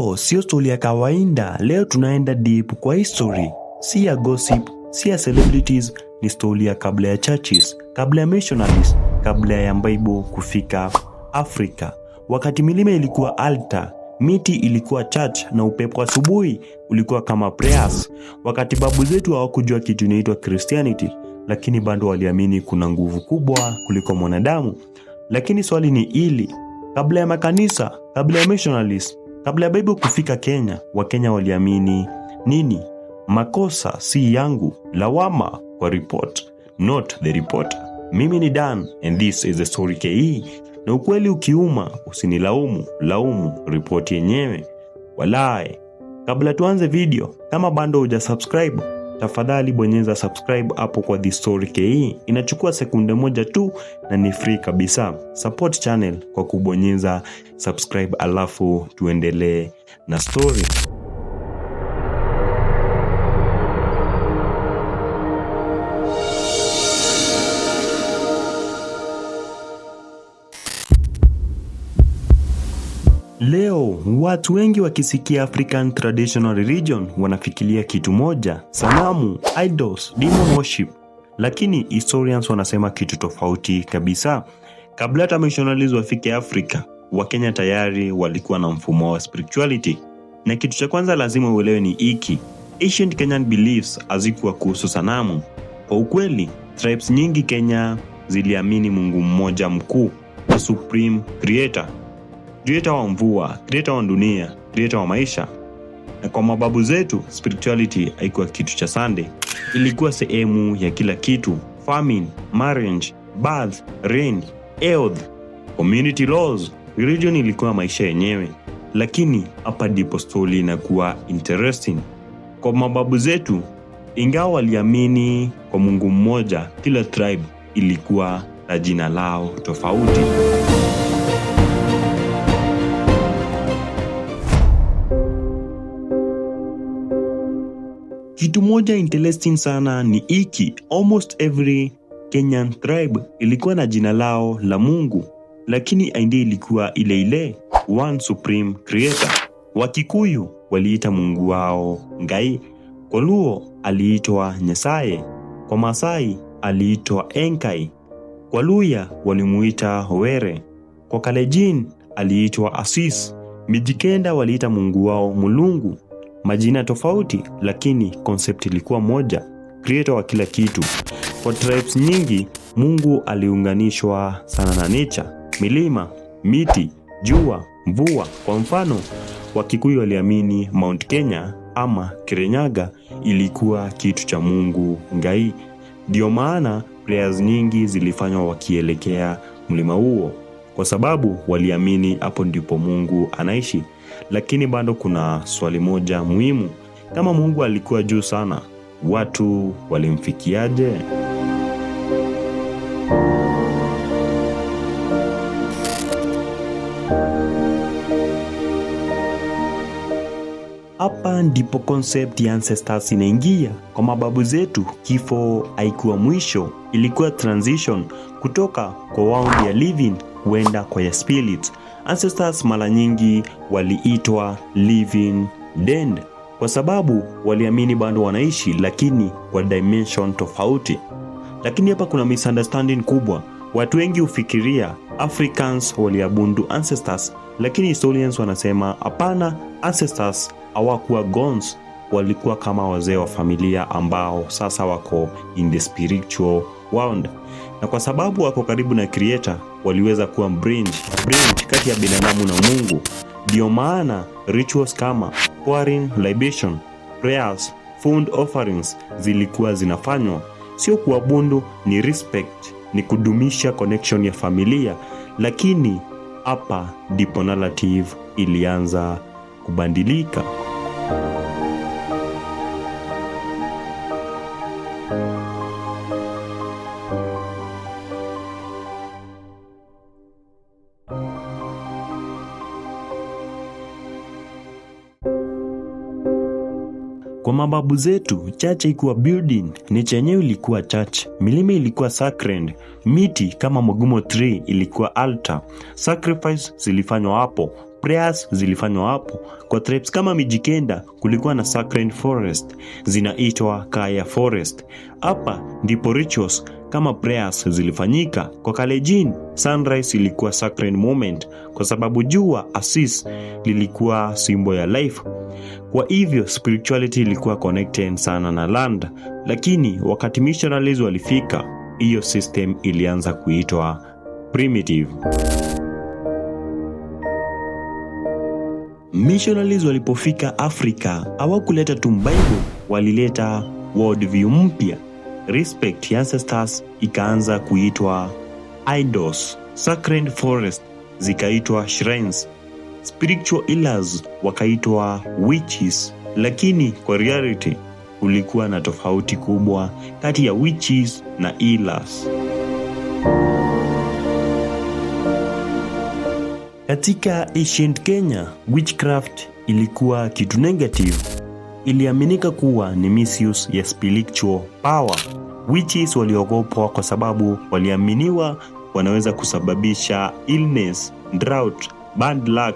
Leo sio stori ya kawaida. Leo tunaenda deep kwa history, si ya gossip, si ya celebrities, ni stori ya kabla ya churches, kabla ya missionaries, kabla ya Bible kufika Afrika. Wakati milima ilikuwa altar, miti ilikuwa church na upepo asubuhi ulikuwa kama prayers. Wakati babu zetu hawakujua kitu inaitwa Christianity, lakini bado waliamini kuna nguvu kubwa kuliko mwanadamu. Lakini swali ni hili: kabla ya makanisa, kabla ya missionaries, kabla ya Bible kufika Kenya, Wakenya waliamini nini? Makosa si yangu, lawama kwa report, not the reporter. Mimi ni Dan and this is the Story KE. Na ukweli ukiuma, usinilaumu, laumu ripoti yenyewe. Walai, kabla tuanze video, kama bado huja subscribe, tafadhali bonyeza subscribe hapo kwa The Story KE. Inachukua sekunde moja tu na ni free kabisa. Support channel kwa kubonyeza subscribe, alafu tuendelee na story. Leo watu wengi wakisikia African Traditional Religion wanafikiria kitu moja: sanamu, idols, demon worship. Lakini historians wanasema kitu tofauti kabisa. Kabla hata missionaries wafike Afrika, Wakenya tayari walikuwa na mfumo wa spirituality. Na kitu cha kwanza lazima uelewe ni hiki: ancient Kenyan beliefs hazikuwa kuhusu sanamu. Kwa ukweli, tribes nyingi Kenya ziliamini Mungu mmoja mkuu, the supreme creator, creator wa mvua, creator wa dunia, creator wa maisha. Na kwa mababu zetu, spirituality haikuwa kitu cha Sunday, ilikuwa sehemu ya kila kitu: farming, marriage, birth, rain, health, community laws. Religion ilikuwa maisha yenyewe. Lakini hapa ndipo story inakuwa interesting. Kwa mababu zetu, ingawa waliamini kwa Mungu mmoja, kila tribe ilikuwa na jina lao tofauti. Kitu moja interesting sana ni hiki: almost every Kenyan tribe ilikuwa na jina lao la Mungu, lakini idea ilikuwa ile ile, one supreme creator. Wakikuyu waliita Mungu wao Ngai, kwa Luo aliitwa Nyasaye, kwa Masai aliitwa Enkai, kwa Luya walimuita Owere, kwa Kalenjin aliitwa Asis, Mijikenda waliita Mungu wao Mulungu. Majina tofauti, lakini concept ilikuwa moja, creator wa kila kitu. Kwa tribes nyingi, Mungu aliunganishwa sana na nature, milima, miti, jua, mvua. Kwa mfano, Wakikuyu waliamini Mount Kenya ama Kirinyaga ilikuwa kitu cha Mungu Ngai. Ndio maana prayers nyingi zilifanywa wakielekea mlima huo, kwa sababu waliamini hapo ndipo Mungu anaishi. Lakini bado kuna swali moja muhimu: kama Mungu alikuwa juu sana, watu walimfikiaje? Hapa ndipo concept ya ancestors inaingia. Kwa mababu zetu, kifo haikuwa mwisho, ilikuwa transition kutoka kwa world ya living kuenda kwa ya spirit. Ancestors mara nyingi waliitwa living dead kwa sababu waliamini bado wanaishi, lakini kwa dimension tofauti. Lakini hapa kuna misunderstanding kubwa. Watu wengi hufikiria Africans waliabudu ancestors, lakini historians wanasema hapana, ancestors hawakuwa gods, walikuwa kama wazee wa familia ambao sasa wako in the spiritual world, na kwa sababu wako karibu na creator, waliweza kuwa bridge kati ya binadamu na Mungu. Ndio maana rituals kama pouring libation, prayers, food offerings zilikuwa zinafanywa, sio kuabudu, ni respect, ni kudumisha connection ya familia. Lakini hapa ndipo narrative ilianza kubadilika. Kwa mababu zetu, church haikuwa building, nature yenyewe ilikuwa church. Milima ilikuwa sacred, miti kama Mugumo tree ilikuwa altar. Sacrifice zilifanywa hapo, Prayers zilifanywa hapo. Kwa tribes kama Mijikenda kulikuwa na sacred forest zinaitwa Kaya Forest. Hapa ndipo rituals kama prayers zilifanyika. Kwa Kalenjin, sunrise ilikuwa sacred moment kwa sababu jua asis lilikuwa symbol ya life. Kwa hivyo spirituality ilikuwa connected sana na land, lakini wakati missionaries walifika, hiyo system ilianza kuitwa primitive. Missionaries walipofika Afrika hawakuleta tu Bible, walileta worldview mpya. Respect ya ancestors ikaanza kuitwa idols, sacred forest zikaitwa shrines, spiritual healers wakaitwa witches. Lakini kwa reality kulikuwa na tofauti kubwa kati ya witches na healers. Katika ancient Kenya, witchcraft ilikuwa kitu negative. Iliaminika kuwa ni misuse ya spiritual power. Witches waliogopwa kwa sababu waliaminiwa wanaweza kusababisha illness, drought, bad luck.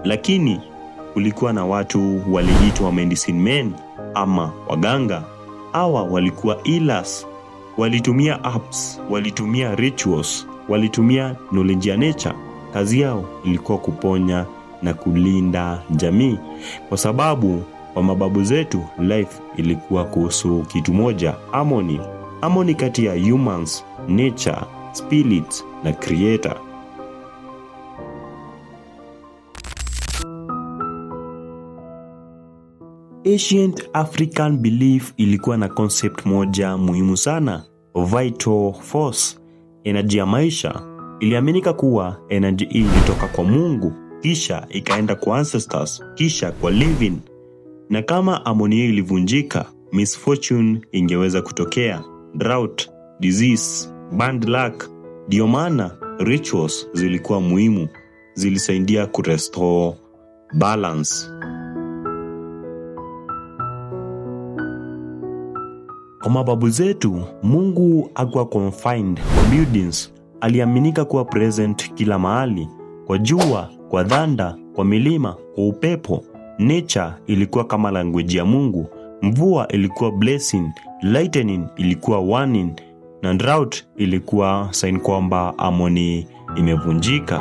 Lakini kulikuwa na watu waliitwa medicine men ama waganga. Hawa walikuwa healers, walitumia herbs, walitumia rituals, walitumia knowledge ya nature. Kazi yao ilikuwa kuponya na kulinda jamii, kwa sababu kwa mababu zetu life ilikuwa kuhusu kitu moja, harmony. Harmony kati ya humans, nature, spirits na creator. Ancient African belief ilikuwa na concept moja muhimu sana, vital force, energy ya maisha. Iliaminika kuwa energy hii ilitoka kwa Mungu, kisha ikaenda kwa ancestors, kisha kwa living. Na kama harmony hiyo ilivunjika, misfortune ingeweza kutokea, drought, disease, bad luck. Ndio maana rituals zilikuwa muhimu, zilisaidia kurestore balance. Kwa mababu zetu, Mungu hakuwa confined kwa buildings. Aliaminika kuwa present kila mahali, kwa jua, kwa dhanda, kwa milima, kwa upepo. Nature ilikuwa kama language ya Mungu. Mvua ilikuwa blessing, lightning ilikuwa warning, na drought ilikuwa sign kwamba harmony imevunjika.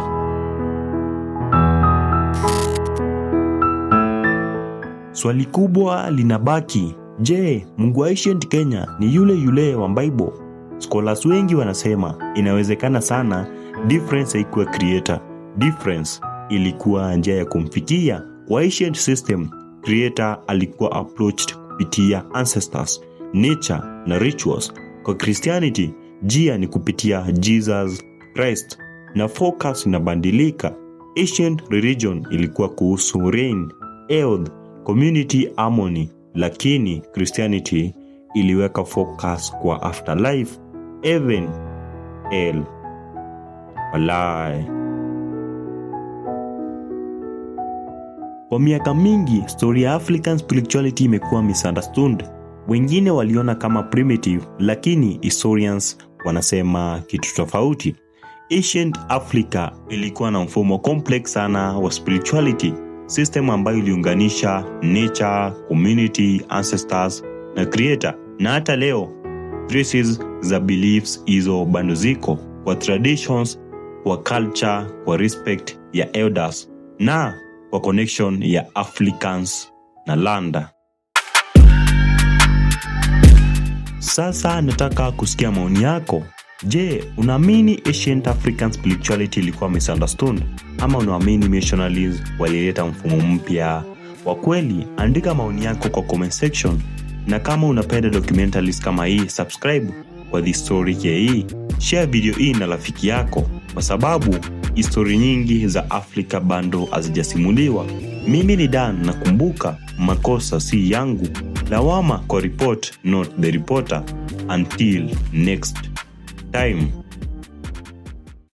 Swali kubwa linabaki, je, Mungu wa ancient Kenya ni yule yule wa Bible? Scholars wengi wanasema inawezekana sana difference haikuwa creator. Difference ilikuwa njia ya kumfikia. Kwa ancient system, creator alikuwa approached kupitia ancestors, nature na rituals. Kwa Christianity, njia ni kupitia Jesus Christ na focus inabadilika. Ancient religion ilikuwa kuhusu rain, health, community harmony, lakini Christianity iliweka focus kwa afterlife, heaven, hell. Walai. Kwa miaka mingi, story ya African spirituality imekuwa misunderstood. Wengine waliona kama primitive, lakini historians wanasema kitu tofauti. Ancient Africa ilikuwa na mfumo complex sana wa spirituality, system ambayo iliunganisha nature, community, ancestors na creator. Na hata leo traces za beliefs hizo bado ziko kwa traditions, kwa culture, kwa respect ya elders na kwa connection ya Africans na land. Sasa nataka kusikia maoni yako. Je, unaamini ancient African spirituality ilikuwa misunderstood ama unaamini missionaries walileta mfumo mpya wa kweli? Andika maoni yako kwa comment section, na kama unapenda documentaries kama hii, subscribe kwa The Story KE. Share video hii na rafiki yako, kwa sababu histori nyingi za Afrika bado hazijasimuliwa. Mimi ni Dan, na kumbuka, makosa si yangu, lawama kwa report, not the reporter. Until next time.